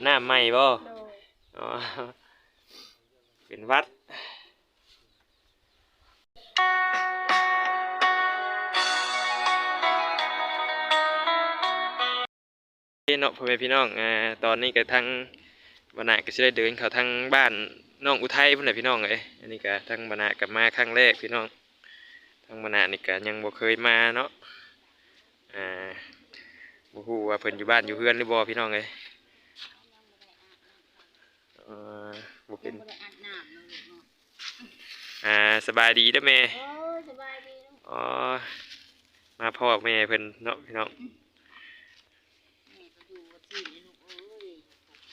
ນ້ຳໃໝ່ບໍ່? ໂດຍ. ອໍ ເປັນຫວັດ. ເນາະ ພໍ່ແມ່ພີ່ນ້ອງ ອ່າ ຕອນນີ້ກໍທາງບັນນາກໍຊິໄດ້ເດີນເຂົ້າທາງບ້ານນ້ອງອຸໄທພຸ້ນແຫຼະພີ່ນ້ອງເອີຍ. ອັນນີ້ກໍທາງບັນນາກໍມາຄັ້ງແລກພີ່ນ້ອງ, ທາງບັນນານີ້ກໍຍັງບໍ່ເຄີຍມາເນາະ. ອ່າ ບໍ່ຮູ້ວ່າເພິ່ນຢູ່ບ້ານຢູ່ເຮືອນຫຼືບໍ່ພີ່ນ້ອງເອີຍ. ເອີ ບໍ່ເປັນ ຍັງບໍ່ໄດ້ອາບນ້ຳເນາະລູກເນາະ. ອ່າ ສະບາຍດີເດີແມ່. ໂອ້ຍ ສະບາຍດີລູກ. ອໍ ມາພໍ້ແມ່ເພິ່ນເນາະພີ່ນ້ອງ. ແມ່ກໍຢູ່ວ່າຊີ້ແຫຼະລູກເອີຍ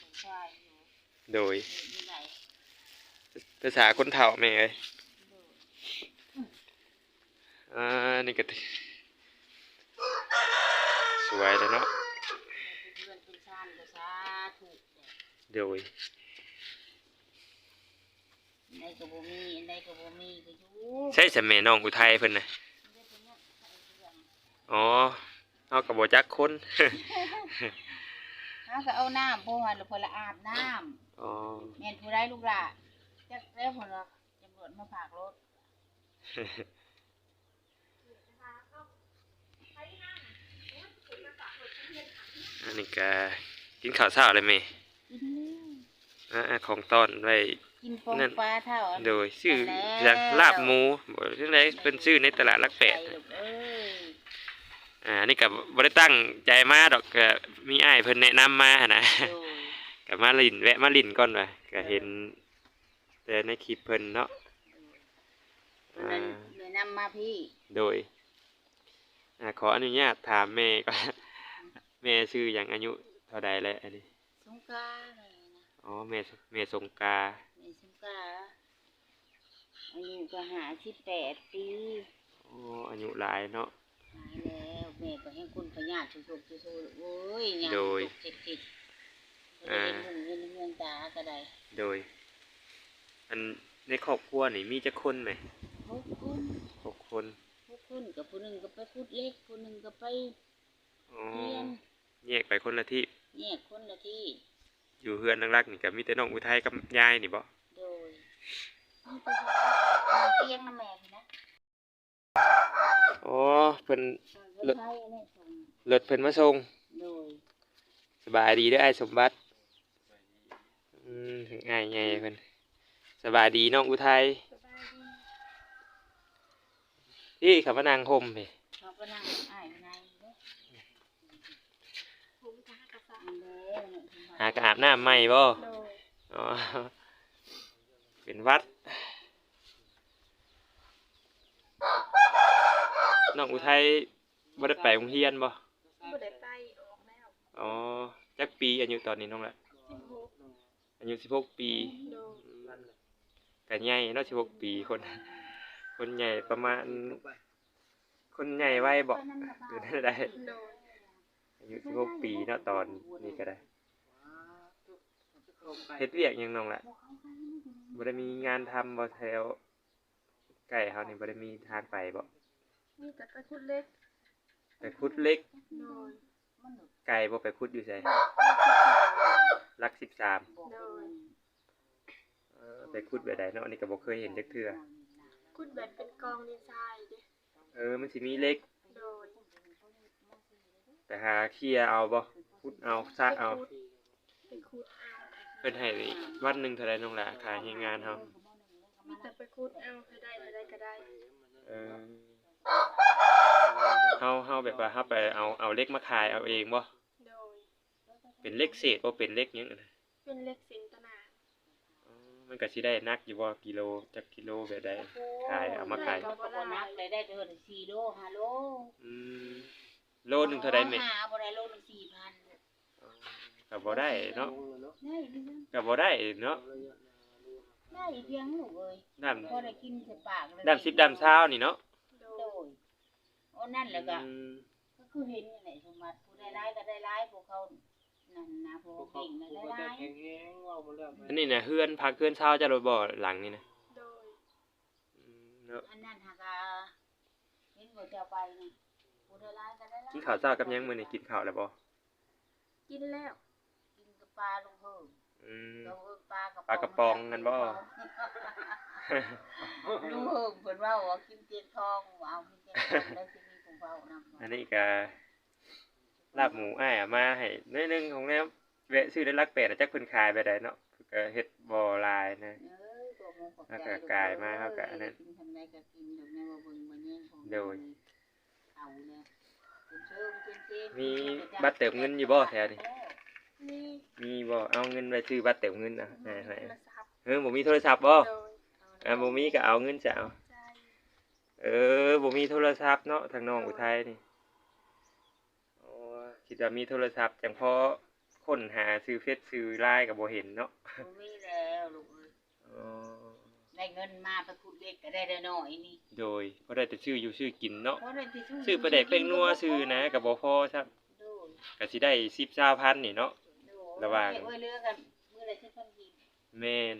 ສົງສານຢູ່. ໂດຍ. ເຮັດແນວໃດ ພາສາຄົນເຖົ້າແມ່ເອີຍ. ໂດຍ. ອ່າ ນີ້ກໍຖື ສວຍແລ້ວເນາະ. ເຮືອນເປັນຊານກໍສາທຸ. ໂດຍ. ອັນໃດກໍບໍ່ມີ ອັນໃດກໍບໍ່ມີກໍຢູ່. ໃສສະແມ່ນ້ອງອຸໄທເພິ່ນນະ? ອໍ ເຮົາກໍບໍ່ຈັກຄົນ. ເຮົາກໍເອົານ້ຳພວກຫັ້ນລະ ເພິ່ນລະອາບນ້ຳ. ອໍ ແມ່ນຜູ້ໃດລູກຫຼ້າ? ຈັກແລ້ວ ເພິ່ນວ່າຕຳຫຼວດມາຝາກລົດ. ອັນນີ້ກະກິນເຂົ້າເຊົ້າແລ້ວແມ່? ກິນແລ້ວ. ອ່າ ຂອງຕ້ອນໄວ້ ກິນຂອງ ນັ້ນ ປາເຖົ້າ. ໂດຍ. ຊື້ ນັ້ນແຫຼະ ຫຍັງ ລາບໝູ ບໍ່ ຈັ່ງໃດ ເພິ່ນຊື້ໃນຕະຫຼາດຫຼັກແປດ. ເອີ ອ່າ ອັນນີ້ກະບໍ່ໄດ້ຕັ້ງໃຈມາດອກ ກະມີອ້າຍເພິ່ນແນະນຳມາຫັ້ນນະ. ໂດຍ. ກະມາຫຼິ້ນ ແວະມາຫຼິ້ນກ່ອນວ່າ ກະເຫັນ ແຕ່ໃນຄລິບເພິ່ນເນາະ. ເພິ່ນນັ້ນ ອ່າ ແນະນຳມາພີ້. ໂດຍ. ອ່າ ຂໍອະນຸຍາດຖາມແມ່ກ່ອນ ແມ່ຊື່ຫຍັງ? ອາຍຸເທົ່າໃດແລ້ວອັນນີ້? ສົງກາ ແມ່ນະ. ອໍ ແມ່ ແມ່ສົງກາ. ແມ່ສົງກາ ອາຍຸກໍຫ້າສິບແປດປີ. ໂອ້ ອາຍຸຫຼາຍເນາະ. ຕາຍແລ້ວ ແມ່ກໍແຮ່ງຄົນພະຍາດສຸກໆ ໂອ້ຍ ຍາມ ໂດຍ ຕົກເຈັບຕິດ ບໍ່ໄດ້ເຫັນຫຸ່ງເຫັນເຮືອນຕາກໍໄດ້. ໂດຍ. ອັນໃນຄອບຄົວນີ້ມີຈັກຄົນແມ່? ຫົກຄົນ. ຫົກຄົນ. ຫົກຄົນ ກໍຜູ້ໜຶ່ງກໍໄປຂຸດເຫຼັກ ຜູ້ໜຶ່ງກໍໄປ ອໍ ຮຽນ ແຍກໄປຄົນລະທີບ. ແຍກຄົນລະທີບ. ຢູ່ເຮືອນຫຼັກໆນີ້ກໍມີແຕ່ນ້ອງອຸໄທກັບຍາຍນີ້ບໍ? ໂດຍ. ມີແຕ່ ນອນຕຽງນຳແມ່ນີ້ນະ. ອໍ ເພິ່ນ ເອີ ລົດ ລົດເພິ່ນມາສົ່ງ. ໂດຍ. ສະບາຍດີເດີອ້າຍສົມບັດ. ອືມ ອ້າຍໃຫຍ່ເພິ່ນ. ສະບາຍດີນ້ອງອຸໄທ. ສະບາຍດີ. ພີ້ ເຂົ້າມານັ່ງຮົ່ມພີ້. ເຂົ້າມານັ່ງຮ່ມອ້າຍໃນເດີ. ຫາກະອາບນ້ຳໃໝ່ບໍ? ໂດຍ. ອໍ ເປັນຫວັດ. ນ້ອງອຸໄທບໍ່ໄດ້ໄປໂຮງຮຽນບໍ? ບໍ່ໄດ້ໄປ ອອກແລ້ວ. ອໍ ຈັກປີອາຍຸຕອນນີ້ນ້ອງລະ? ສິບຫົກ. ອາຍຸສິບຫົກປີ. ໂດຍ. ອືມ ກະໃຫຍ່ເນາະ ສິບຫົກປີ ຄົນ ຄົນໃຫຍ່ປະມານ ຄົນໃຫຍ່ໄວບໍ? ເປັນໄດ້. ໂດຍ. ອາຍຸສິບຫົກປີເນາະ ຕອນນີ້ກໍໄດ້. ເຮັດວຽກຫຍັງນ້ອງລະ? ບໍ່ໄດ້ມີງານທຳບໍ ແຖວໃກ້ເຮົານີ້ ບໍ່ໄດ້ມີທາງໄປບໍ? ມີແຕ່ໄປຂຸດເຫຼັກ. ໄປຂຸດເຫຼັກ. ໂດຍ. ໄກບໍ່? ໄປຂຸດຢູ່ໃສ? ຫຼັກສິບສາມ. ໂດຍ. ເອີ ໄປຂຸດແບບໃດເນາະ? ອັນນີ້ກໍບໍ່ເຄີຍເຫັນຈັກເທື່ອ. ຂຸດແບບເປັນກອງດິນຊາຍເດ້. ເອີ ມັນຊິມີເຫຼັກ. ໂດຍ. ໄປຫາເຄຍເອົາບໍ່? ຂຸດເອົາ ຊະເອົາ. ໄປຂຸດ ໄປຂຸດເອົາ. ເພິ່ນໃຫ້ວັນໜຶ່ງເທົ່າໃດນ້ອງຫຼ້າ ຄ່າແຮງງານເຮົາ? ມີແຕ່ໄປຂຸດເອົາ ໃຫ້ໄດ້ເທົ່າໃດກໍໄດ້. ເອີ ເຮົາ ເຮົາແບບວ່າເຮົາໄປເອົາ ເອົາເຫຼັກມາຂາຍເອົາເອງບໍ່? ໂດຍ. ເປັນເຫຼັກເສດບໍ່ ເປັນເຫຼັກຫຍັງ? ເປັນເຫຼັກເສັ້ນຕະໜາງ. ອໍ ມັນກໍຊິໄດ້ໜັກຢູ່ບໍ່? ກິໂລ ຈັກກິໂລແບບໃດ? ຂາຍ ເອົາມາຂາຍ ໄດ້ກໍບໍ່ໜັກເລີຍ ໄດ້ເທື່ອໜຶ່ງສີ່ໂລ ຫ້າໂລ. ອືມ ໂລໜຶ່ງເທົ່າໃດແມ່? ເອົາບໍ່ໄດ້ ໂລໜຶ່ງສີ່ພັນ. ອໍ ກໍບໍ່ໄດ້ເນາະ. ໄດ້ຢູ່ ກໍບໍ່ໄດ້ເນາະ. ໄດ້ພຽງລູກເອີຍ ນ້ຳ ພໍໄດ້ກິນໃສ່ປາກ ນ້ຳສິບນ້ຳຊາວນີ້ເນາະ. ໂດຍ. ໂອ້ ນັ້ນແຫຼະກໍ ອືມ ກໍຄືເຫັນນີ້ແຫຼະ ສົມບັດ ຜູ້ໄດ້ຫຼາຍກໍໄດ້ຫຼາຍ ພວກເຂົານັ້ນນະ ພວກເຂົາເກັ່ງນະໄດ້ຫຼາຍ. ອັນນີ້ນະ ເຮືອນພັກເຮືອນຊາວເຈົ້າໂລດບໍ່ ຫຼັງນີ້ນະ? ໂດຍ. ອືມ ເນາະ ອັນນັ້ນຫາກະ ເຫັນບໍ່ເຈົ້າໄປນະ ຜູ້ໄດ້ຫຼາຍກໍໄດ້ຫຼາຍ. ກິນເຂົ້າເຊົ້າກັບຫຍັງມື້ນີ້? ກິນເຂົ້າແລ້ວບໍ່? ກິນແລ້ວ. ກິນກັບ ປາລຸງເຮີງ ອືມ ລຸງເຮີງປາກະປ໋ອງ ປາກະປ໋ອງຫັ້ນບໍ່? ລຸງເຮີງເພິ່ນເວົ້າວ່າກິນຕຽງທອງ ວ່າເອົາກິນຕຽງທອງ ໄດ້ຊິມີຜູ້ເວົ້ານຳ. ອັນນີ້ກະລາບໝູອ້າຍເອົາມາໃຫ້ໜ້ອຍໜຶ່ງ ຂອງແນວແວະຊື້ໄດ້ຫຼັກແປດ ຈັກເພິ່ນຂາຍແບບໃດເນາະ ເພິ່ນກະເຮັດບໍ່ຫຼາຍນະ ເອີ ຂອບໃຈ ແລ້ວກະກາຍມາ ເຮົາກະອັນນັ້ນ ກິນທຳໃດກະກິນ ດອກແມ່ນວ່າເບິ່ງບໍ່ແຍງຂອງ ໂດຍ ເອົາແລ້ວ ເປັນເຊີງເປັນເຊ ມີບັດເຕີມເງິນຢູ່ບໍ່ແຖວນີ້? ມີ ມີບໍ່? ເອົາເງິນໄປຊື້ບັດເຕີມເງິນນະ ບໍ່ມີໂທລະສັບ ເອີ ບໍ່ມີໂທລະສັບບໍ່? ໂດຍ ອ່າ ບໍ່ມີກະເອົາເງິນຊະ ເອົາ ໃຊ່ ເອີ ບໍ່ມີໂທລະສັບເນາະ ທາງນ້ອງອຸໄທນີ້ ໂອ້ ຄິດວ່າມີໂທລະສັບຈັ່ງພໍຄົ້ນຫາຊື່ເຟສຊື່ລາຍກະບໍ່ເຫັນເນາະ ບໍ່ມີແລ້ວລູກເອີຍ ອໍ ໄດ້ເງິນມາໄປຂຸດເຫຼັກກະໄດ້ນ້ອຍໆນີ້ ໂດຍ ພໍໄດ້ແຕ່ຊື້ຢູ່ຊື້ກິນເນາະ ພໍໄດ້ແຕ່ຊື້ ຊື້ປາແດກແປ້ງນົວຊື່ນະ ກະບໍ່ພໍຊ້ຳ ໂດຍ ກະຊິໄດ້ສິບ ຊາວພັນນີ້ເນາະ ໂດຍ ລະຫວ່າງ ໂອ້ຍ ເຫຼືອກັນມື້ລະສິບພັນກີບ ແມ່ນ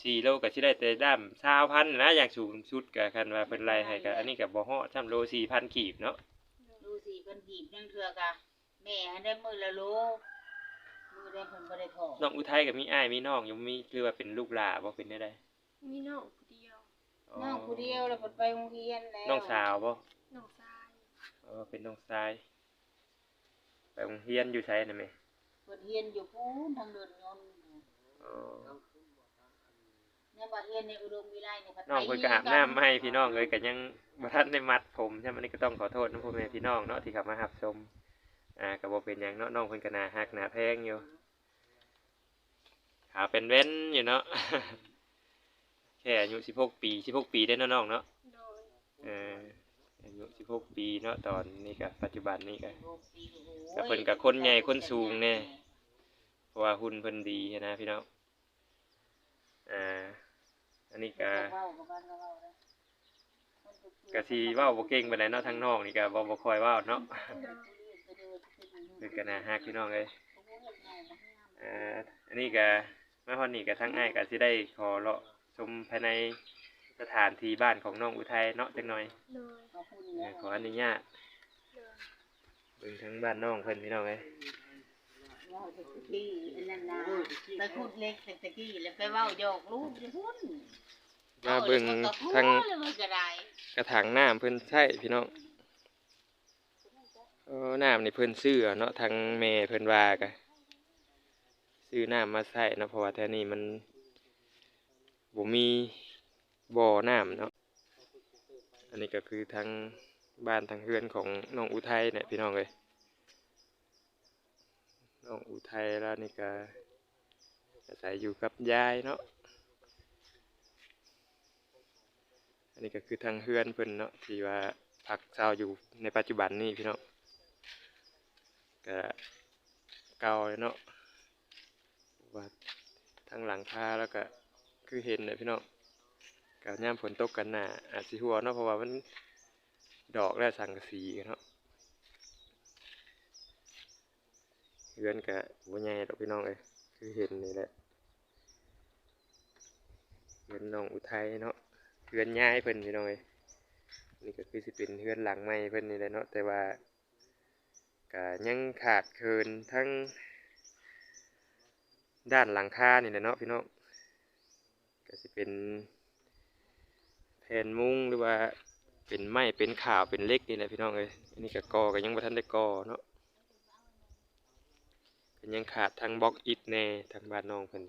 ສີ່ໂລກະຊິໄດ້ແຕ່ດ້າມຊາວພັນນະ ຢ່າງສູງສຸດກະ ຄັນວ່າເພິ່ນໄລ່ໃຫ້ກະ ອັນນີ້ກະບໍ່ຮອດຊ້ຳ ໂລສີ່ພັນກີບເນາະ ໂລສີ່ພັນກີບ ລາງເທື່ອກະ ແມ່ຫັ້ນໄດ້ມື້ລະໂລ ມື້ໃດເພິ່ນບໍ່ໄດ້ພໍ້. ນ້ອງອຸໄທກະມີອ້າຍມີນ້ອງຢູ່ ມີ ຫຼືວ່າເປັນລູກຫຼ້າບໍ່ ເປັນແນວໃດ? ມີນ້ອງຜູ້ດຽວ ອໍ ນ້ອງຜູ້ດຽວ ແລ້ວເພິ່ນໄປໂຮງຮຽນແລ້ວ ນ້ອງສາວບໍ່? ນ້ອງຊາຍ ອໍ ເປັນນ້ອງຊາຍ ໄປໂຮງຮຽນຢູ່ໃສນະແມ່? ເພິ່ນຮຽນຢູ່ພຸ້ນທາງເດີ່ນຍົນ ອໍ ຍັງວ່າຮຽນໃນອຸດົມວິໄລນີ້ ນ້ອງເພິ່ນກະອາບນ້ຳໃຫ້ພີ່ນ້ອງເອີຍ ກະຍັງບໍ່ທັນໄດ້ມັດຜົມຊ້ຳ ອັນນີ້ກະຕ້ອງຂໍໂທດນຳພໍ່ແມ່ພີ່ນ້ອງເນາະ ທີ່ເຂົ້າມາຮັບຊົມ ອ່າ ກະບໍ່ເປັນຫຍັງເນາະ ນ້ອງເພິ່ນກະໜ້າຮັກໜ້າແພງຢູ່ ຂາວເປັນແວ່ນຢູ່ເນາະ ແຄ່ອາຍຸສິບຫົກປີ ສິບຫົກປີເດ້ເນາະນ້ອງເນາະ ໂດຍ ເອີ ອາຍຸສິບຫົກປີເນາະ ຕອນນີ້ກະ ປັດຈຸບັນນີ້ກະ ກະເພິ່ນກະຄົນໃຫຍ່ຄົນສູງແດ່ ເພາະວ່າຫຸ່ນເພິ່ນດີຫັ້ນນະພີ່ນ້ອງ ອ່າ ອັນນີ້ກະ ກະຊິເວົ້າບໍ່ເກັ່ງປານໃດເນາະ ທາງນ້ອງນີ້ກະເວົ້າບໍ່ຄ່ອຍເວົ້າເນາະ ເພິ່ນກະໜ້າຮັກພີ່ນ້ອງເອີຍ ອ່າ ອັນນີ້ກະ ມາຮອດນີ້ກະ ທາງອ້າຍກະຊິໄດ້ຂໍເລາະຊົມພາຍໃນສະຖານທີ່ບ້ານຂອງນ້ອງອຸໄທເນາະ ຈັກໜ່ອຍ ໂດຍ ເອີ ຂໍອະນຸຍາດ ໂດຍ ເບິ່ງທາງບ້ານນ້ອງເພິ່ນພີ່ນ້ອງເອີຍ ເວົ້າແຕ່ຕະກີ້ອັນນັ້ນນະ ໄປຂຸດເຫຼັກແຕ່ຕະກີ້ ແລ້ວໄປເວົ້າຫຍອກລູກຢູ່ພຸ້ນ ມາເບິ່ງທາງກະຖາງນ້ຳເພິ່ນໃຊ້ພີ່ນ້ອງ ເອີ ນ້ຳນີ້ເພິ່ນຊື້ເອົາເນາະ ທາງແມ່ເພິ່ນວ່າກະຊື້ນ້ຳມາໃຊ້ເນາະ ເພາະວ່າແຖວນີ້ມັນ ບໍ່ມີບໍ່ນ້ຳເນາະ ອັນນີ້ກະຄືທາງບ້ານທາງເຮືອນຂອງນ້ອງອຸໄທແຫຼະພີ່ນ້ອງເອີຍ ນ້ອງອຸໄທລາວນີ້ກະອາໄສຢູ່ກັບຍາຍເນາະ ອັນນີ້ກະຄືທາງເຮືອນເພິ່ນເນາະ ທີ່ວ່າພັກເຊົ່າຢູ່ໃນປັດຈຸບັນນີ້ພີ່ນ້ອງ ກະເກົ່າເລີຍເນາະ ວ່າທາງຫຼັງຄາແລ້ວກະຄືເຫັນແຫຼະພີ່ນ້ອງ ກະຍາມຝົນຕົກກະໜ້າອາດຊິຮົ່ວເນາະ ເພາະວ່າມັນດອກແລ້ວສັງກະສີເນາະ ເຮືອນກະບໍ່ໃຫຍ່ດອກພີ່ນ້ອງເອີຍ ຄືເຫັນນີ້ແຫຼະ ເຮືອນນ້ອງອຸໄທເນາະ ເຮືອນຍາຍເພິ່ນພີ່ນ້ອງເອີຍ ນີ້ກະຄືຊິເປັນເຮືອນຫຼັງໃໝ່ເພິ່ນນີ້ແຫຼະເນາະ ແຕ່ວ່າ ກະຍັງຂາດເຂີນທັງດ້ານຫຼັງຄານີ້ແຫຼະເນາະພີ່ນ້ອງ ກະຊິເປັນແຜ່ນມຸງ ຫຼືວ່າເປັນໄມ້ເປັນຂາວເປັນເຫຼັກນີ້ແຫຼະພີ່ນ້ອງເອີຍ ອັນນີ້ກະກໍ່ກະຍັງບໍ່ທັນໄດ້ກໍ່ເນາະ ກະຍັງຂາດທັງບລັອກອິດແດ່ ທາງບ້ານນ້ອງເພິ່ນ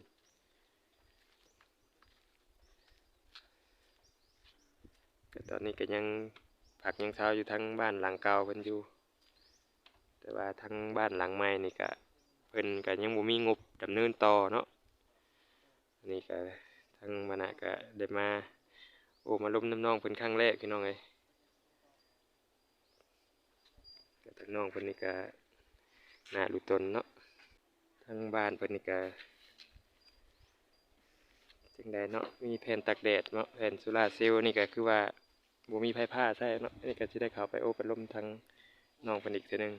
ກະຕອນນີ້ກະຍັງພັກຍັງເຊົາຢູ່ທາງບ້ານຫຼັງເກົ່າເພິ່ນຢູ່ ແຕ່ວ່າທາງບ້ານຫຼັງໃໝ່ນີ້ກະ ເພິ່ນກະຍັງບໍ່ມີງົບດຳເນີນຕໍ່ເນາະ ອັນນີ້ກະທາງມານະກະໄດ້ມາໂອ້ມາລົມນຳນ້ອງເພິ່ນຄັ້ງແລກພີ່ນ້ອງເອີຍ ກະທາງນ້ອງເພິ່ນນີ້ກະໜ້າລຸຕົນເນາະ ທາງບ້ານເພິ່ນນີ້ກະຈັ່ງໃດເນາະ ມີແຜ່ນຕາກແດດເນາະ ແຜ່ນໂຊລາເຊວນີ້ກະຄືວ່າບໍ່ມີໄຟຟ້າໃຊ້ເນາະ ອັນນີ້ກະຊິໄດ້ເຂົ້າໄປໂອ້ໄປລົມທາງນ້ອງເພິ່ນອີກເທື່ອໜຶ່ງ.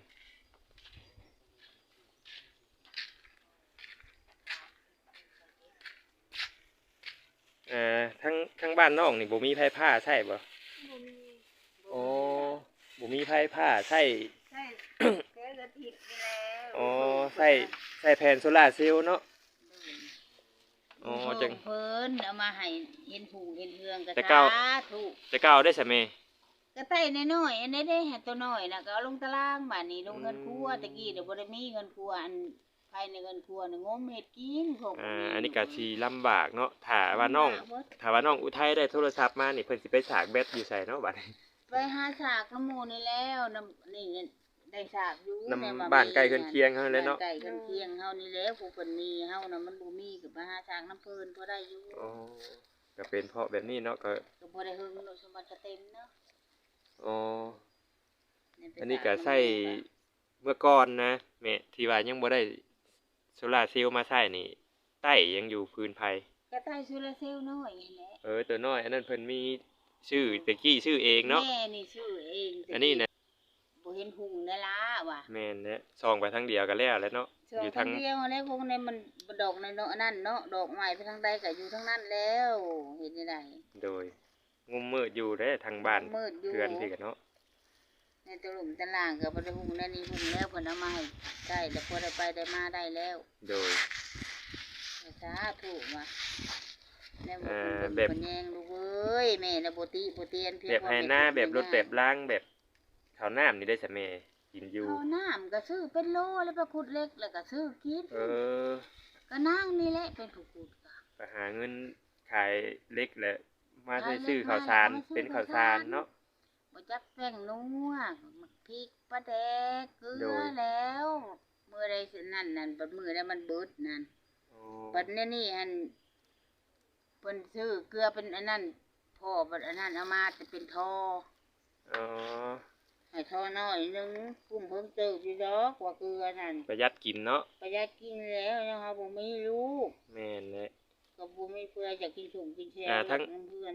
ເອີ ທາງ ທາງບ້ານນ້ອງນີ້ບໍ່ມີໄຟຟ້າໃຊ້ບໍ່? ບໍ່ມີ. ອໍ ບໍ່ມີໄຟຟ້າໃຊ້ ໃຊ້ແສງອາທິດນີ້ແຫຼະ. ອໍ ໃຊ້ ໃຊ້ ໃສ່ແຜ່ນໂຊລາເຊວເນາະ. ໂດຍ ອໍ ຈຶ່ງເພິ່ນເອົາມາໃຫ້ເຫັນຮຸ່ງເຫັນເຮືອງ ກໍ ແຕ່ເກົ່າ ສາທຸ. ແຕ່ເກົ່າໄດ້ສະແມ່? ກໍໄຕ້ນ້ອຍໆ ອັນໃດເດ້ ໃຫ້ໂຕນ້ອຍນະ ກໍເອົາລົງຕາລາງ. ບາດນີ້ລົງເຮືອນຄົວ ອືມ ແຕ່ກີ້ເດ້ບໍ່ໄດ້ມີເຮືອນຄົວ ອັນ ພາຍໃນເຮືອນຄົວນະ ງົມເຮັດກິນ ຂອງ ອ່າ ບໍ່ມີ ອັນນີ້ກໍຊິລຳບາກເນາະ. ຖ້າວ່ານ້ອງ ລຳບາກເບິດ. ຖ້າວ່ານ້ອງອຸໄທໄດ້ໂທລະສັບມານີ້ ເພິ່ນຊິໄປສາກແບັດຢູ່ໃສເນາະບາດນີ້? ໄປຫາສາກນຳໝູ່ນີ້ແລ້ວ ນຳ ນີ້ ໄດ້ສາກຢູ່ ນຳ ໃນ ບ້ານໃກ້ເຮືອນຄຽງເຮົາແຫຼະເນາະ. ບ້ານໃກ້ເຮືອນຄຽງເຮົານີ້ແຫຼະ ຜູ້ເພິ່ນມີ ເຮົານະມັນບໍ່ມີ ກໍໄປຫາສາກນຳເພິ່ນພໍໄດ້ຢູ່. ອໍ ກໍເປັນເພາະແບບນີ້ເນາະ ກໍ ກໍບໍ່ໄດ້ເຫິງເນາະ ສົມບັດກໍເຕັມເນາະ. ອໍ ອັນນີ້ກໍໃຊ້ ເມື່ອກ່ອນນະແມ່ ທີ່ວ່າຍັງບໍ່ໄດ້ໂຊລາເຊວມາໃຊ້ນີ້ ໄຕ້ຫຍັງຢູ່ຟືນໄຟ? ກໍໄຕ້ໂຊລາເຊວນ້ອຍນີ້ແຫຼະ. ເອີ ໂຕນ້ອຍອັນນັ້ນເພິ່ນມີຊື້ ແຕ່ກີ້ຊື້ເອງເນາະ. ແມ່ນີ້ຊື້ເອງ ອັນນີ້ນະ ບໍ່ເຫັນຮຸ່ງແດ່ລະວ່າ. ແມ່ນແຫຼະ ສ່ອງໄປທາງດຽວກໍແລ້ວແຫຼະເນາະ. ສ່ອງ ຢູ່ທາງ ທາງດຽວແຫຼະ ພວກນີ້ມັນດອກນ້ອຍໆ ອັນນັ້ນເນາະ ດອກໄມ້ໄປທາງໃດກໍຢູ່ທາງນັ້ນແລ້ວ ເຮັດແນວໃດ? ໂດຍ ງຸ່ມມືດຢູ່ເດ້ ທາງບ້ານ ງຸ່ມມືດຢູ່ ເຮືອນພີ້ກະເນາະ. ໃນຕະຫຼຸມຕະຫຼາງກໍບໍ່ໄດ້ຮຸ່ງ ແນວນີ້ຮຸ່ງແລ້ວ ເພິ່ນເອົາມາໃຫ້ໃຊ້ ແລ້ວພໍໄດ້ໄປໄດ້ມາໄດ້ແລ້ວ. ໂດຍ ສາທຸວ່າ ແນວບໍ່ ເອີ ເປັນບຸນ ແບບ ເປັນແຍງລູກເອີຍ ແມ່ນະບໍ່ຕິບໍ່ຕຽນ ພຽງ ແບບໄຮ່ນາ ແບບລົດແບບລາງ ແບບເຂົ້ານ້ຳນີ້ໄດ້ສະແມ່ ກິນຢູ່? ເຂົ້ານ້ຳກໍຊື້ເປັນໂລ ແລ້ວໄປຂຸດເຫຼັກ ແລ້ວກໍຊື້ກິນ. ເອີ ກໍນາງນີ້ແຫຼະເປັນຜູ້ຂຸດ ກໍໄປຫາເງິນຂາຍເຫຼັກ ແລ້ວມາໄດ້ຊື້ເຂົ້າສານ ເປັນເຂົ້າສານເນາະ. ບໍ່ຈັກແປ້ງນົວ ໝາກພິກ ປາແດກ ເກືອ ໂດຍ ແລ້ວ ມື້ໃດຊິນັ້ນນັ້ນ ບັດມື້ໃດມັນເບິດນັ້ນ. ອໍ ບັດແນວນີ້ຫັ້ນ ເພິ່ນຊື້ເກືອເປັນອັນນັ້ນ ພໍ່ບັດອັນນັ້ນເອົາມາແຕ່ເປັນທໍ່. ອໍ ໃຫ້ທໍ່ນ້ອຍໜຶ່ງ ກຸ້ມເພິ່ງເຕີບຢູ່ດອກວ່າເກືອນັ້ນ ປະຢັດກິນເນາະ. ປະຢັດກິນແລ້ວ ເຮົາບໍ່ມີລູກ. ແມ່ນແຫຼະ ກໍບໍ່ມີເພື່ອຈະກິນສົ້ມກິນແຊວ ອ່າ ທາງ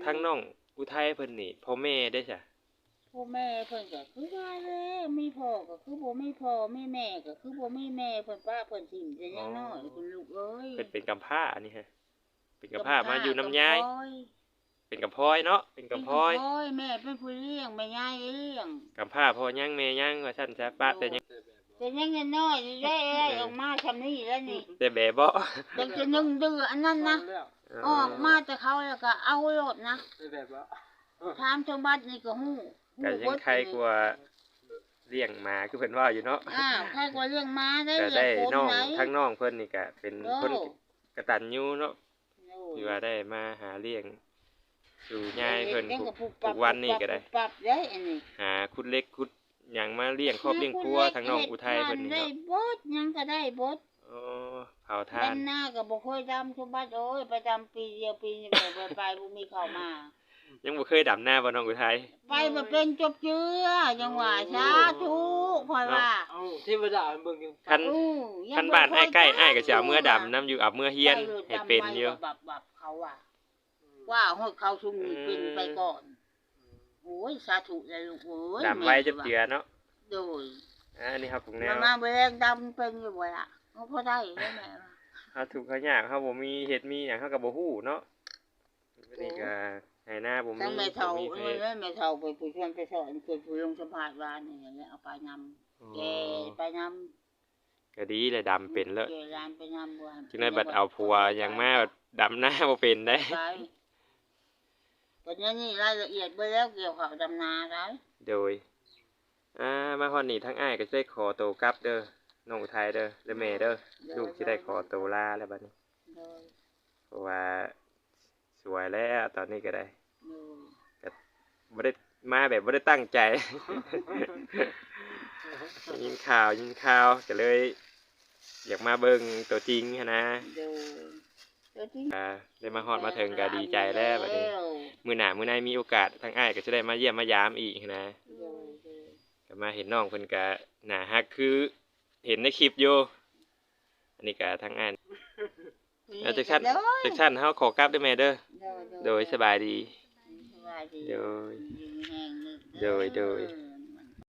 ທາງນ້ອງອຸໄທເພິ່ນນີ້ ພໍ່ແມ່ເດ້ຊະ? ພໍ່ແມ່ເພິ່ນກໍຄືວ່າແຫຼະ ມີພໍ່ກໍຄືບໍ່ມີພໍ່ ມີແມ່ກໍຄືບໍ່ມີແມ່ ເພິ່ນປະເພິ່ນຖິ້ມແຕ່ຍັງນ້ອຍ ອໍ ພຸ້ນລູກເອີຍ. ເພິ່ນເປັນກຳພ້າອັນນີ້ຮະ ເປັນກຳພ້າມາຢູ່ນຳຍາຍ ກຳພ້າ ເປັນກຳພ້ອຍເນາະ ເປັນກຳພ້ອຍ ເປັນກຳພ້ອຍ ແມ່ເປັນຜູ້ລ້ຽງ ແມ່ຍາຍລ້ຽງ ກຳພ້າ ພໍ່ຍັງແມ່ຍັງວ່າຊັ້ນຊະ ປະແຕ່ຍັງ ແຕ່ຍັງນ້ອຍໆ ໄດ້ ເອີ ອອກມາຊ່ຳນີ້ແລ້ວນີ້ ແຕ່ແບເບາະ ຍັງຈະໜຶ່ງເດືອນອັນນັ້ນນະ ອໍ ອອກມາແຕ່ເຂົາແລ້ວກໍເອົາໂລດນະ ແບເບາະ ຖາມສົມບັດນີ້ກໍຮູ້ ກໍຍັງໄຄກວ່າລ້ຽງໝາ ຄືເພິ່ນເວົ້າຢູ່ເນາະ. ອ້າວ ໄຄກວ່າລ້ຽງໝາໄດ້ ກໍໄດ້ ລ້ຽງຄົນ ນ້ອງ ໄດ໋ ທາງນ້ອງເພິ່ນນີ້ກໍເປັນ ໂອ້ ຄົນກະຕັນຍູເນາະ. ໂດຍ ທີ່ວ່າໄດ້ມາຫາລ້ຽງສູ່ຍາຍເພິ່ນ ເຮັດຫຍັງກໍປຸບປັບ ທຸກ ທຸກວັນນີ້ກໍໄດ້ ປຸບປັບ ປຸບປັບເດ້ ອັນນີ້ ຫາຂຸດເຫຼັກຂຸດຫຍັງມາລ້ຽງຄອບລ້ຽງຄົວ ທາງນ້ອງອຸໄທເພິ່ນນີ້ເນາະ ໄດ້ເບິດ ຫຍັງກໍໄດ້ເບິດ. ອໍ ເຜົາຖ່ານ ດຳນາກໍບໍ່ເຄີຍດຳ ສົມບັດເອີຍ ໄປດຳປີດຽວ ປີນີ້ບໍ່ໄດ້ໄປ ບໍ່ມີເຂົ້າມາ. ຍັງບໍ່ເຄີຍດຳນາບໍ່ນ້ອງອຸໄທ? ໄປບໍ່ເປັນຈົບເຈື່ອ ຍັງວ່າ ໂອ້ ສາທຸ ຂ້ອຍວ່າ ເອົ້າ ເທວະດາເບິ່ງຢູ່ ຄັນ ຄັນບ້ານອ້າຍໃກ້ ອ້າຍກໍຊິເອົາເມືອດຳນຳຢູ່ ເອົາເມືອຮຽນໃຫ້ເປັນຢູ່ ບັບໆ ເຂົາວ່າ ອືມ ວ່າຮອດເຂົາຊຸມນີ້ເປັນໄປກ່ອນ. ໂອ້ຍ ສາທຸແລ້ວລູກເອີຍ ດຳໄວຈັບເຈື່ອເນາະ. ໂດຍ ອ່າ ອັນນີ້ເຮົາປຸງແນວ ມາແຮງດຳເປັນຢູ່ບໍ່ລະ? ເຮົາພໍໄດ້ເດ້ແມ່ ເຮົາທຸກເຮົາຍາກ ເຮົາບໍ່ມີເຮັດມີຫຍັງ ເຮົາກໍບໍ່ຮູ້ເນາະ. ນີ້ກໍໄຮ່ນາບໍ່ມີ ທັງແມ່ເຖົ້າ ບໍ່ມີໃຜ ເອີຍ ແມ່ເຖົ້າເປັນຜູ້ຊວນໄປສອນ ເປັນຜູ້ລົງສຳພາດວານນີ້ແຫຼະ ເອົາໄປນຳ ອໍ ແກ່ໄປນຳ ກໍດີແຫຼະ ດຳເປັນເລີດ ແກ່ຫຼານໄປນຳ ຈັ່ງໃດບັດເອົາຜົວຫຍັງມາ ດຳນາບໍ່ເປັນເດ້. ບັດນີ້ລາຍລະອຽດເບິດແລ້ວ ກ່ຽວເຂົ້າດຳນາໄດ້. ໂດຍ ອ່າ ມາຮອດນີ້ທາງອ້າຍກໍຊິໄດ້ຂໍໂຕກັບເດີ ນ້ອງອຸໄທເດີ ແລະແມ່ເດີ ໂດຍ ລູກຊິໄດ້ຂໍໂຕລາແລ້ວບັດນີ້. ໂດຍ ເພາະວ່າ ສວຍແລ້ວຕອນນີ້ກໍໄດ້ ໂດຍ ກໍບໍ່ໄດ້ມາແບບບໍ່ໄດ້ຕັ້ງໃຈ ໄດ້ຍິນຂ່າວ ຍິນຂ່າວ ກໍເລີຍຢາກມາເບິ່ງຕົວຈິງຫັ້ນນະ. ໂດຍ ຕົວຈິງ ອ່າ ໄດ້ມາຮອດມາເຖິງກໍດີໃຈແລ້ວບັດນີ້. ມື້ໜ້າມື້ໃນມີໂອກາດ ທາງອ້າຍກໍຈະໄດ້ມາຢ້ຽມມາຢາມອີກຫັ້ນນະ. ໂດຍ ໂດຍ ກໍມາເຫັນນ້ອງເພິ່ນກໍໜ້າຮັກຄືເຫັນໃນຄລິບຢູ່. ອັນນີ້ກໍທາງອ້າຍ ເອີ ຈັ່ງຊັ້ນ ຈັ່ງຊັ້ນເຮົາຂໍກັບເດີແມ່ເດີ. ໂດຍ ໂດຍ ໂດຍ ສະບາຍດີ ສະບາຍດີ ໂດຍ ຢູ່ດີມີແຮງເດີ. ໂດຍ ໂດຍ